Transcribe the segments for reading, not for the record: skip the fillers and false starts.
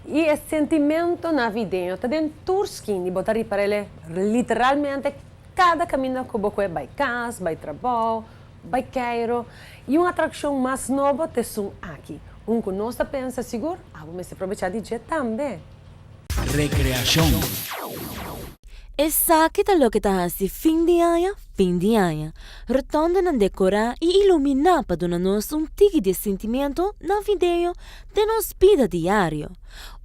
Y e sentimento navideño ta den tur skin y bo ta riparele literalmente cada caminda cu bo coe bay cas, bay trabou, bay keiro. Y un atraccion mas nobo t'esun aki. Un cu nos ta pensa sigur, abo mester probecha di dje tambe. Recreacion. Esaki ta loke ta hasi fin di aña fin di aña. Rotondanan dekorá i iluminá pa duna nos un tiki di e sentimiento navideño den nos bida diario.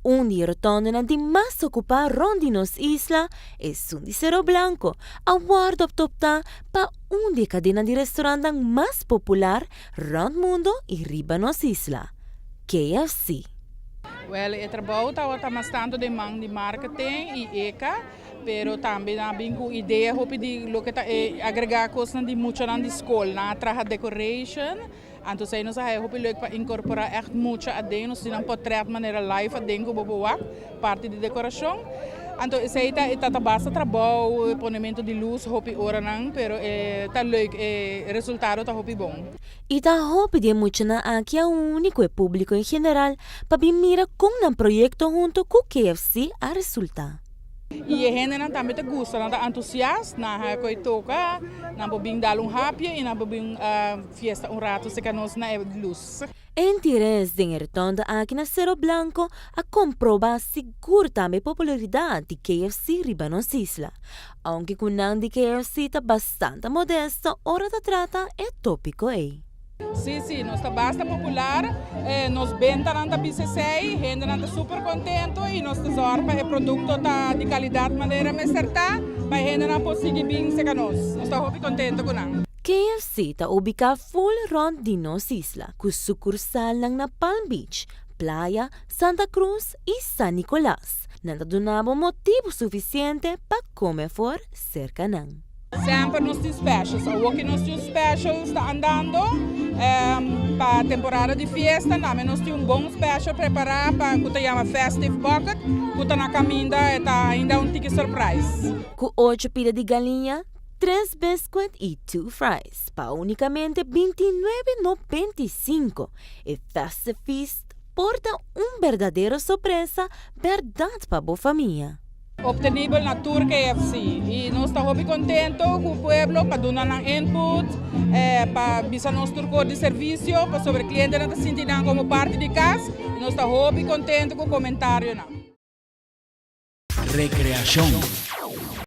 Un di e rotondanan di mas okupá rònt di nos isla, esun di Sero Blanco, a wòrdu optoptá pa un di e kadenan di restorantnan mas popular rònt mundo i riba nos isla, KFC. Wel, e trabou tabata mas tanto den man di marketing y ECA, pero tambe nan a bin cu idea hopi di loke ta e agrega cosnan di muchanan di scol. Nan a traha decoration, anto esey nos a haya hopi leuk pa incorpora echt mucha aden. Nos tin nan potret manera live aden cu bo por wak, parti di decoracion. Anto esey ta e ta basta trabou, e ponemento di luz hopi oranan, pero e ta leuk, e resultado ta hopi bon. I ta hopi di e muchanan aki a uni ku e públiko en general pa bin mira kon nan proyekto huntu ku KFC a resultá. I e hendenan tambe ta gusta, nan ta antusiast, nan haya ku e toka, nan por bin dal un hapje i nan por bin fiesta un rato serka nos na e lus. E interes den e rotonda aki na Sero Blanco a komprobá sigur tambe e popularidat di KFC riba nos isla, ounke ku nan di KFC ta bastante modesto ora ta trata e tópiko ei. Sí, sí, nos ta basta popular, nos bentanan ta bisa esei, hendenan ta super contento y nos ta zorg pa e producto ta di calidad manera mester ta, pa e hendenan por sigui bin cerca nos. Nos ta hopi contento cu nan. KFC ta ubiká ful rònt di nos isla, ku sukursalnan na Palm Beach, Playa, Santa Cruz i San Nicolas. Nan ta duna bo motibu sufisiente pa kome for serka nan. Semper nos tin specials. Awor ki nos tin un specials ta andando pa temporada di fiesta, name nos tin un bon special prepara pa ku ta yama Festive Bucket ku ta na kaminda, e ta ainda un tiki surprise. Ku ocho pida di galiña, tres biscuit i two fries pa unicamente 29,95. E Festive Feast por ta un berdadero sorpresa berdad pa bo famia. Obtenibel na tur KFC y nos ta hopi contento cu pueblo pa duna nan input, pa bisa nos tur cor di servicio, pasobra e clientenan ta sinti nan como parti di cas y nos ta hopi contento cu comentarionan. Recreacion.